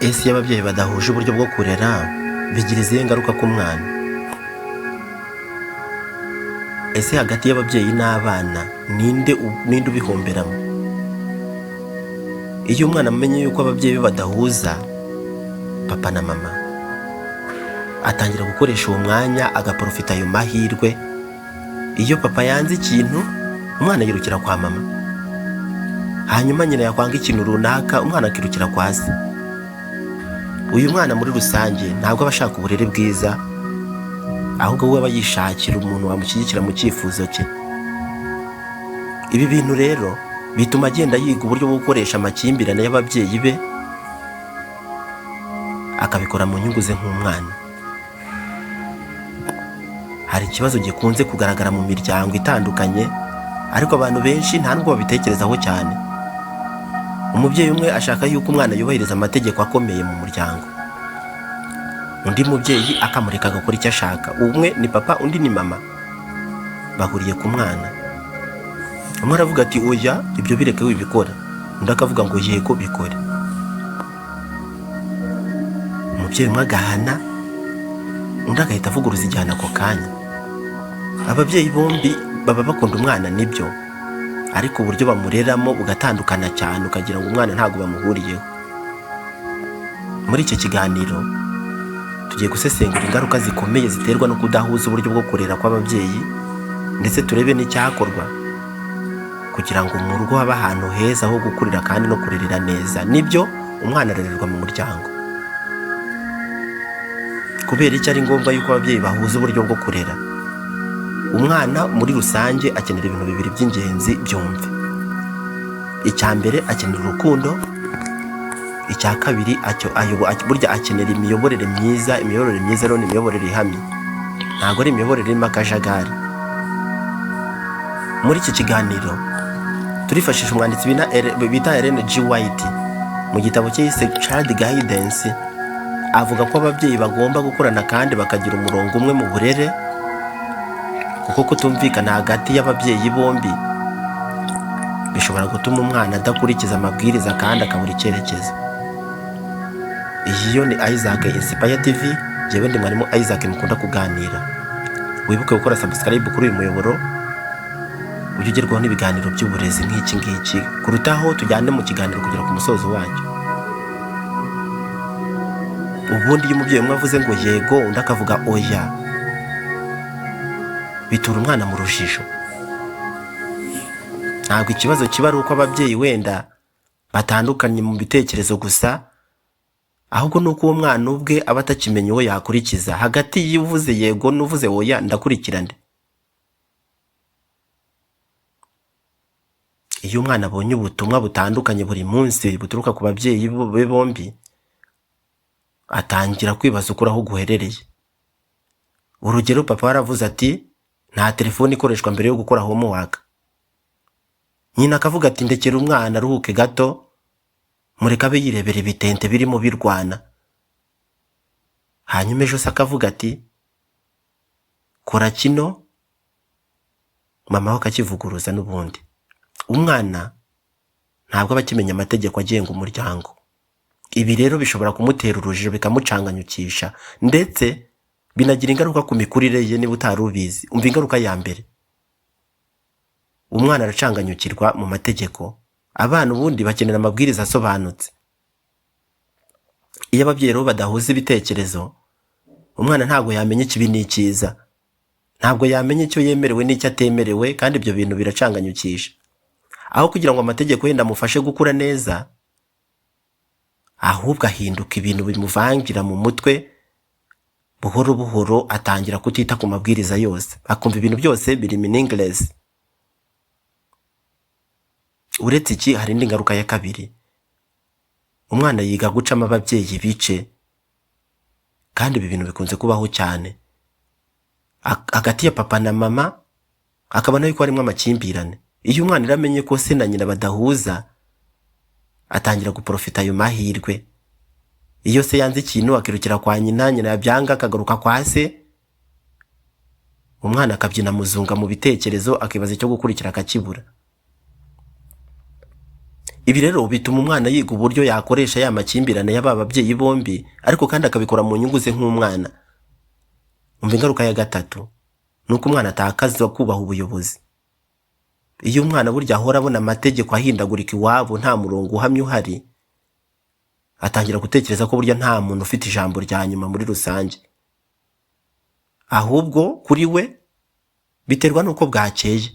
Ese iyo ababyeyi badahuje uburyo bwo kurera bigira izihe ngaruka ku mwana? Ese hagati y'ababyeyi n'abana ninde ubihomberamo? Iyo umwana amenye yuko ababyeyi be badahuza, papa na mama, atangira gukoresha uwo mwanya agaprofita ayo mahirwe. Iyo papa yanze ikintu, umwana yirukira kwa mama, hanyuma nyina yakwanga ikintu runaka, umwana akirukira kwa se. Uyu mwana muri rusange ntabwo aba ashaka uburere bwiza, ahubwo we aba yishakira umuntu wamushyigikira mu cyifuzo cye. Ibi bintu rero bituma agenda yiga uburyo bwo gukoresha amakimbirane y'ababyeyi be, akabikora mu nyungu ze nk'umwana. Hari ikibazo gikunze kugaragara mu miryango itandukanye, ariko abantu benshi nta nubwo babitekerezaho cyane. Umubyeyi umwe ashaka yuko umwana yubahiriza amategeko akomeye mu muryango, undi mubyeyi akamureka agakora icyo ashaka. Umwe ni papa, undi ni mama, bahuriye ku mwana. Umwe aravuga ati oya, ibyo bireke wibikora, undi akavuga ngo yego bikore. Umubyeyi umwe agahana, undi agahita avuguruza igihano ako kanya. Ababyeyi bombi baba bakunda umwana nibyo, ariko uburyo bamureramo bugatandukana cyane, ukagira ngo umwana ntabwo bamuhuriyeho. Muri icyo kiganiro tugiye gusesengura ingaruka zikomeye ziterwa no kudahuza uburyo bwo kurera kw'ababyeyi, ndetse turebe n'icyakorwa kugira ngo mu rugo habe ahantu heza ho gukurira kandi no kurerera neza. Nibyo, umwana arererwa mu muryango. Kubera icyo ari ngombwa yuko ababyeyi bahuza uburyo bwo kurera umwana muri rusange, akenera ibintu bibiri by'ingenzi byumve. Icya mbere, akenera urukundo. Icya kabiri, burya akenera imiyoborere myiza. Imiyoborere myiza rero ni imiyoborere ihamye, ntabwo ari imiyoborere irimo akajagari. Muri iki kiganiro turifashisha umwanditsi bita Ellen G. White mu gitabo cye yise Child Guidance. Avuga ko ababyeyi bagomba gukorana kandi bakagira umurongo umwe mu burere, kuko kutumvikana hagati y'ababyeyi bombi bishobora gutuma umwana adakurikiza amabwiriza kandi akabura icyerekezo. Iyi yo ni Isaac Inspire TV, njyewe ndi mwarimu Isaac mukunda kuganira. Wibuke gukora subscribe kuri uyu muyoboro, ujye ugerwaho n'ibiganiro by'uburezi nk'iki ngiki. Kurutaho tujyane mu kiganiro kugera ku musozo wacyo. Ubundi iyo umubyeyi umwe avuze ngo yego, undi akavuga oya, bitura umwana mu rujijo. Ntabwo ikibazo kiba ari uko ababyeyi wenda batandukanye mu bitekerezo gusa, ahubwo ni uko uwo mwana ubwe aba atakimenya uwo yakurikiza. Hagati y'uvuze yego n'uvuze oya, ndakurikira nde? Iyo umwana abonye ubutumwa butandukanye buri munsi buturuka ku babyeyi be bombi, atangira kwibaza ukuri aho guherereye. Urugero, papa yaravuze ati nta telefone ikoreshwa mbere yo gukora homework. Nyina akavuga ati ndekera umwana aruhuke gato, mureke abe yirebera ibitente birimo birwana. Hanyuma ejo se akavuga ati kora kino, mama we akakivuguruza n'ubundi. Umwana ntabwo aba akimenya amategeko agenga umuryango. Ibi rero bishobora kumutera urujijo, bikamucanganyukisha, ndetse binagira ingaruka ku mikurire ye niba utari ubizi. Umva ingaruka ya mbere, umwana aracanganyukirwa mu mategeko. Abana ubundi bakenera amabwiriza asobanutse. Iyo ababyeyi rero badahuza ibitekerezo, umwana ntabwo yamenya ikibi n'icyiza, ntabwo yamenya icyo yemerewe n'icyo atemerewe, kandi ibyo bintu biracanganyukisha. Aho kugira ngo amategeko yenda amufashe gukura neza, ahubwo ahinduka ibintu bimuvangira mu mutwe. Buhoro buhoro atangira kutita ku mabwiriza yose, akumva ibintu byose biri meaningless. Uretse iki, hari indi ngaruka ya kabiri. Umwana yiga gucamo ababyeyi bice, kandi ibi bintu bikunze kubaho cyane hagati ya papa na mama, akabona yuko harimo amakimbirane. Iyo umwana rero amenye ko se na nyina badahuza, atangira guprofita ayo mahirwe. Iyo se yanze ikintu akirukira kwa nyina, nyina yabyanga akagaruka kwa se, umwana akabyina muzunga mu bitekerezo, akibaza icyo gukurikira akakibura. Ibi rero bituma umwana yiga uburyo yakoresha ya makimbirane y'aba babyeyi bombi, ariko kandi akabikora mu nyungu ze nk'umwana. Umva ingaruka ya gatatu ni uko umwana atakaza kubaha ubuyobozi. Iyo umwana burya ahora abona amategeko ahindagurika iwabo, nta murongo uhamye uhari, atangira gutekereza ko burya nta muntu ufite ijambo rya nyuma muri rusange, ahubwo kuri we biterwa n'uko bwakeye.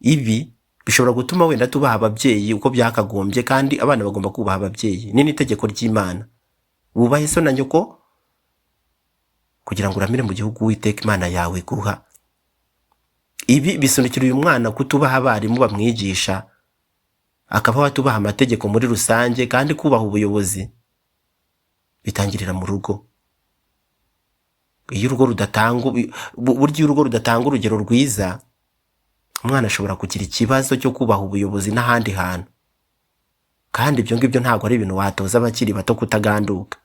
Ibi bishobora gutuma wenda tubaha ababyeyi uko byakagombye, kandi abana bagomba kubaha ababyeyi, ni n'itegeko ry'Imana: "Wubahe so na nyoko kugira ngo uramire mu gihugu Uwiteka Imana yawe iguha." Ibi bisunikira uyu mwana kutubaha abarimu bamwigisha, akaba atubaha amategeko muri rusange. Kandi kubaha ubuyobozi bitangirira mu rugo. Iyo urugo rudatanga burya iyo urugo rudatanga urugero rwiza, umwana ashobora kugira ikibazo cyo kubaha ubuyobozi n'ahandi hantu. Kandi ibyo ngibyo ntabwo ari ibintu watoza abakiri bato kutaganduka.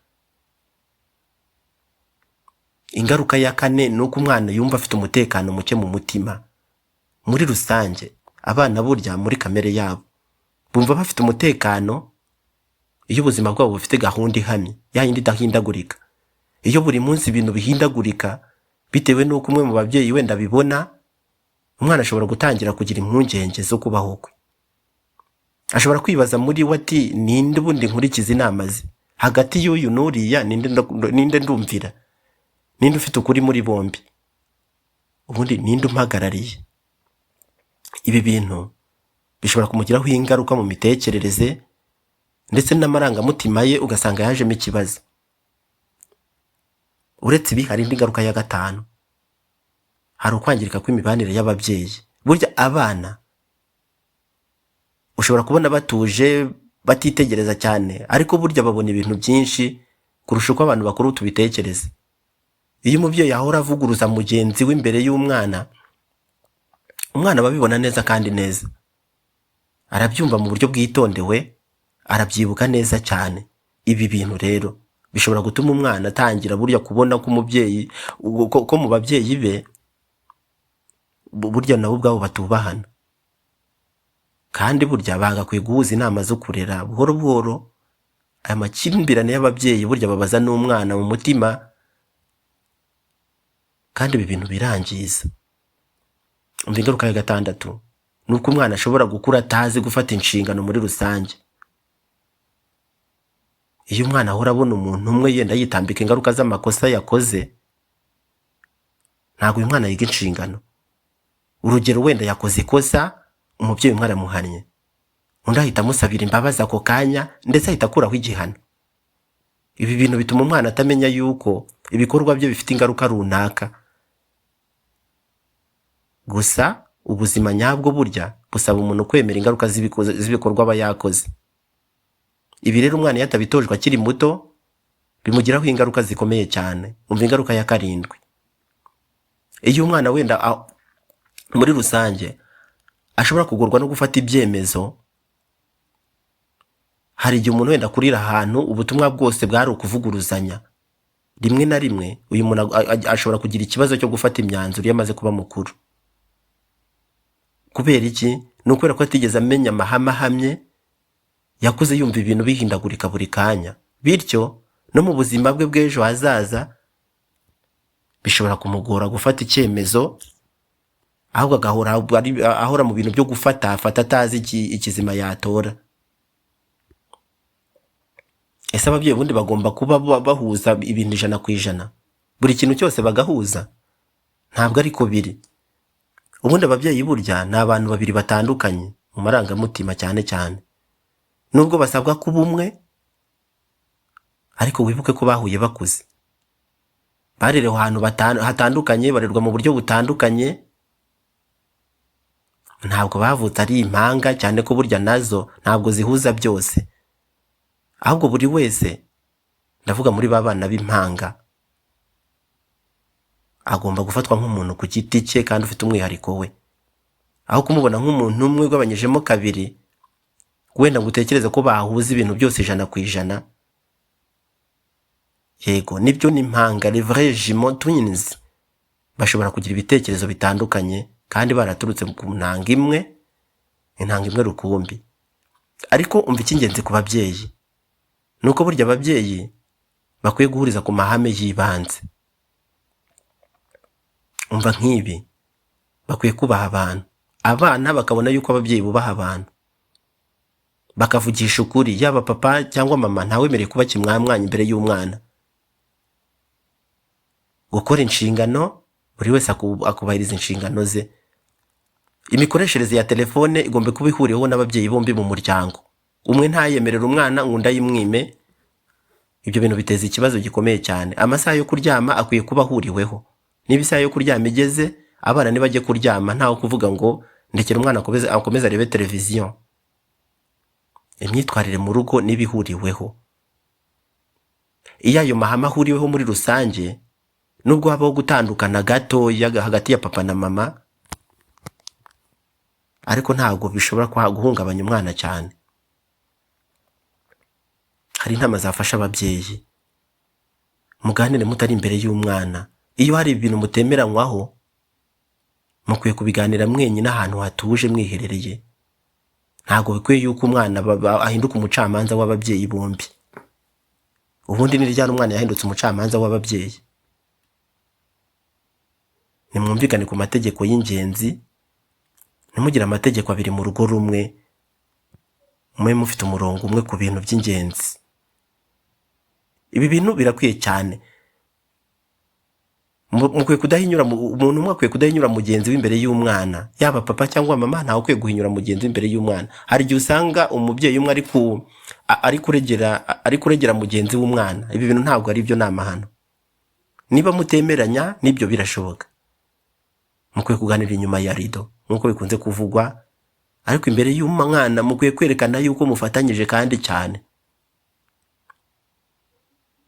Ingaruka ya kane ni uko umwana yumva afite umutekano muke mu mutima. Muri rusange, abana burya muri kamere yabo bumva bafite umutekano iyo ubuzima bwabo bufite gahunda ihamye, ya yindi idahindagurika. Iyo buri munsi ibintu bihindagurika bitewe n'uko umwe mu babyeyi wenda abibona, umwana ashobora gutangira kugira impungenge zo kubaho kwe. Ashobora kwibaza muri we ati: "Ninde ubundi nkurikiza inama ze hagati y'uyu n'uriya? Ninde ndumvira? Ninde ufite ukuri muri bombi? Ubundi ninde umpagarariye?" Ibi bintu bishobora kumugiraho ingaruka mu mitekerereze ndetse n'amarangamutima ye, ugasanga yajemo ikibazo. Uretse ibi, hari indi ngaruka ya gatanu: hari ukwangirika kw'imibanire y'ababyeyi. Burya abana ushobora kubona batuje, batitegereza cyane, ariko burya babona ibintu byinshi kurusha uko abantu bakuru tubitekereza. Iyo umubyeyi ahora avuguruza mugenzi we imbere y'umwana, umwana aba abibona neza kandi neza, arabyumva mu buryo bwitondewe, arabyibuka neza cyane. Ibi bintu rero bishobora gutuma umwana atangira burya kubona ko umubyeyi ko mu babyeyi be burya nabo ubwabo batubahana, kandi burya bagakwiye guhuza inama zo kurera. Buhoro buhoro aya makimbirane y'ababyeyi burya babaza n'umwana mu mutima, kandi ibi bintu birangiza. Umva ingaruka ya gatandatu ni uko umwana ashobora gukura atazi gufata inshingano muri rusange. Iyo umwana ahora abona umuntu umwe yenda yitambika ingaruka z'amakosa yakoze, ntabwo uyu mwana yiga inshingano. Urugero, wenda yakoze ikosa, umubyeyi umwe aramuhannye, undi ahita amusabira imbabazi ako kanya, ndetse ahita akuraho igihano. Ibi bintu bituma umwana atamenya yuko ibikorwa bye bifite ingaruka runaka. Gusa ubuzima nyabwo burya busaba umuntu kwemera ingaruka z'ibikorwa aba yakoze. Ibi rero umwana iyo atabitojwe akiri muto, bimugiraho ingaruka zikomeye cyane. Umva ingaruka ya karindwi: iyo umwana wenda muri rusange ashobora kugorwa no gufata ibyemezo. Hari igihe umuntu wenda akurira ahantu ubutumwa bwose bwari ukuvuguruzanya. Rimwe na rimwe uyu muntu ashobora kugira ikibazo cyo gufata imyanzuro iyo amaze kuba mukuru. Kubera iki? Ni ukubera ko atigeze amenya amahame ahamye, yakuze yumva ibintu bihindagurika buri kanya. Bityo no mu buzima bwe bw'ejo hazaza bishobora kumugora gufata icyemezo, ahubwo agahora ahora mu bintu byo gufata afata atazi ikizima yatora. Ese ababyeyi ubundi bagomba kuba bahuza ibintu 100%, buri kintu cyose bagahuza? Ntabwo ariko biri. Ubundi ababyeyi burya ni abantu babiri batandukanye mu marangamutima cyane cyane, nubwo basabwa kuba umwe. Ariko wibuke ko bahuye bakuze, barerewe ahantu hatandukanye, barerwa mu buryo butandukanye. Ntabwo bavutse ari impanga, cyane ko burya nazo ntabwo zihuza byose. Ahubwo buri wese, ndavuga muri ba bana b'impanga, agomba gufatwa nk'umuntu ku giti cye kandi ufite umwihariko we, aho kumubona nk'umuntu umwe ugabanyijemo kabiri, wenda ngo utekereze ko bahuza ibintu byose 100%. Yego nibyo, ni impanga, les vrais jumeaux, twins, bashobora kugira ibitekerezo bitandukanye kandi baraturutse ku ntanga imwe, intanga imwe rukumbi. Ariko umva, icy'ingenzi ku babyeyi ni uko burya ababyeyi bakwiye guhuriza ku mahame y'ibanze. Umva nk'ibi: bakwiye kubaha abantu, abana bakabona yuko ababyeyi bubaha abantu, bakavugisha ukuri. Yaba papa cyangwa mama, ntawemerewe kuba kimwamwanya imbere y'umwana. Gukora inshingano, buri wese akubahiriza inshingano ze. Imikoreshereze ya telefone igomba kuba ihuriweho n'ababyeyi bombi mu muryango. Umwe ntayemerera umwana ngo undi ayimwime. Ibyo bintu biteza ikibazo gikomeye cyane. Amasaha yo kuryama akwiye kuba ahuriweho. Niba isaha yo kuryama igeze, abana nibajye kuryama, ntawe kuvuga ngo ndekera umwana akomeze arebe televiziyo. Imyitwarire mu rugo niba ihuriweho, iyo ayo mahame ahuriweho muri rusange, nubwo habaho gutandukana gatoya hagati ya papa na mama, ariko ntabwo bishobora guhungabanya umwana cyane. Hari inama zafasha ababyeyi: muganire mutari imbere y'umwana. Iyo hari ibintu mutemeranywaho, mukwiye kubiganira mwenyine ahantu hatuje, mwiherereye. Ntabwo bikwiye yuko umwana ahinduka umucamanza w'ababyeyi bombi. Ubundi ni ryari umwana yahindutse umucamanza w'ababyeyi? Nimwumvikane ku mategeko y'ingenzi. Ntimugire amategeko abiri mu rugo rumwe. Mube mufite umurongo umwe ku bintu by'ingenzi. Ibi bintu birakwiye cyane. Mukwiye kudahinyura, umuntu umwe akwiye kudahinyura mugenzi we imbere y'umwana. Yaba papa cyangwa mama, ntawe ukwiye guhinyura mugenzi we imbere y'umwana. Hari igihe usanga umubyeyi umwe ari kuregera mugenzi w'umwana. Ibi bintu ntabwo ari byo, ni amahano. Niba mutemeranya, n'ibyo birashoboka, mukwiye kuganira inyuma ya rido nk'uko bikunze kuvugwa. Ariko imbere y'umwana mukwiye kwerekana yuko mufatanyije kandi cyane.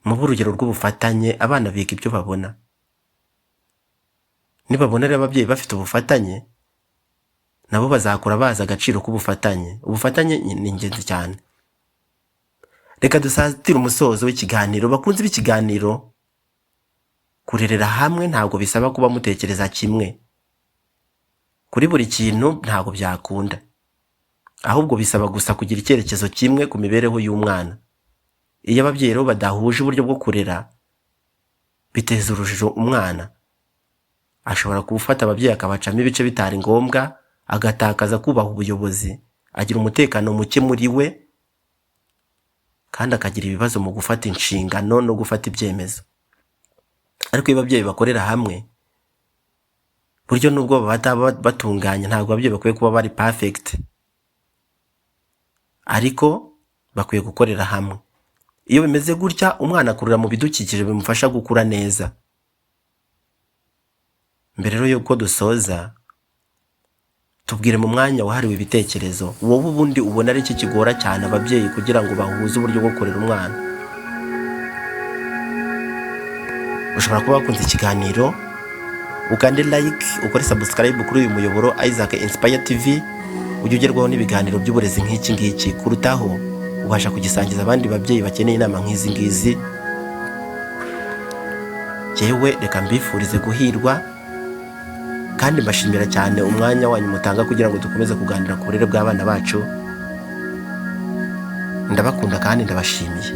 Mube urugero rw'ubufatanye. Abana biga ibyo babona. Nibabona rero ababyeyi bafite ubufatanye, nabo bazakura bazi agaciro k'ubufatanye. Ubufatanye ni ingenzi cyane. Reka dusatire umusozo w'ikiganiro. Bakunze b'ikiganiro, kurerera hamwe ntabwo bisaba kuba mutekereza kimwe kuri buri kintu. Ntabwo byakunda. Ahubwo bisaba gusa kugira icyerekezo kimwe ku mibereho y'umwana. Iyo ababyeyi rero badahuje uburyo bwo kurera, biteza urujijo. Umwana ashobora gufata ababyeyi akabacamo ibice bitari ngombwa, agatakaza kubaha ubuyobozi, agira umutekano muke muri we, kandi akagira ibibazo mu gufata inshingano no gufata ibyemezo. Ariko iyo ababyeyi bakorera hamwe, buryo nubwo bataba batunganye, ntabwo ababyeyi bakwiye kuba bari perfect, ariko bakwiye gukorera hamwe. Iyo bimeze gutya, umwana akurira mu bidukikije bimufasha gukura neza. Mbere rero yuko dusoza, tubwire mu mwanya wahariwe ibitekerezo: wowe ubundi ubona ari iki kigora cyane ababyeyi kugira ngo bahuze uburyo bwo kurera umwana? Ushobora kuba wakunze ikiganiro, ukande like, ukore subscribe kuri uyu muyoboro Isaac Inspire TV, ujye ugerwaho n'ibiganiro by'uburezi nk'iki ngiki. Kurutaho, ubasha kugisangiza abandi babyeyi bakeneye inama nk'izi ngizi. Jyewe reka mbifurize guhirwa, kandi mbashimira cyane umwanya wanyu mutanga kugira ngo dukomeze kuganira ku burere bw'abana bacu. Ndabakunda kandi ndabashimiye.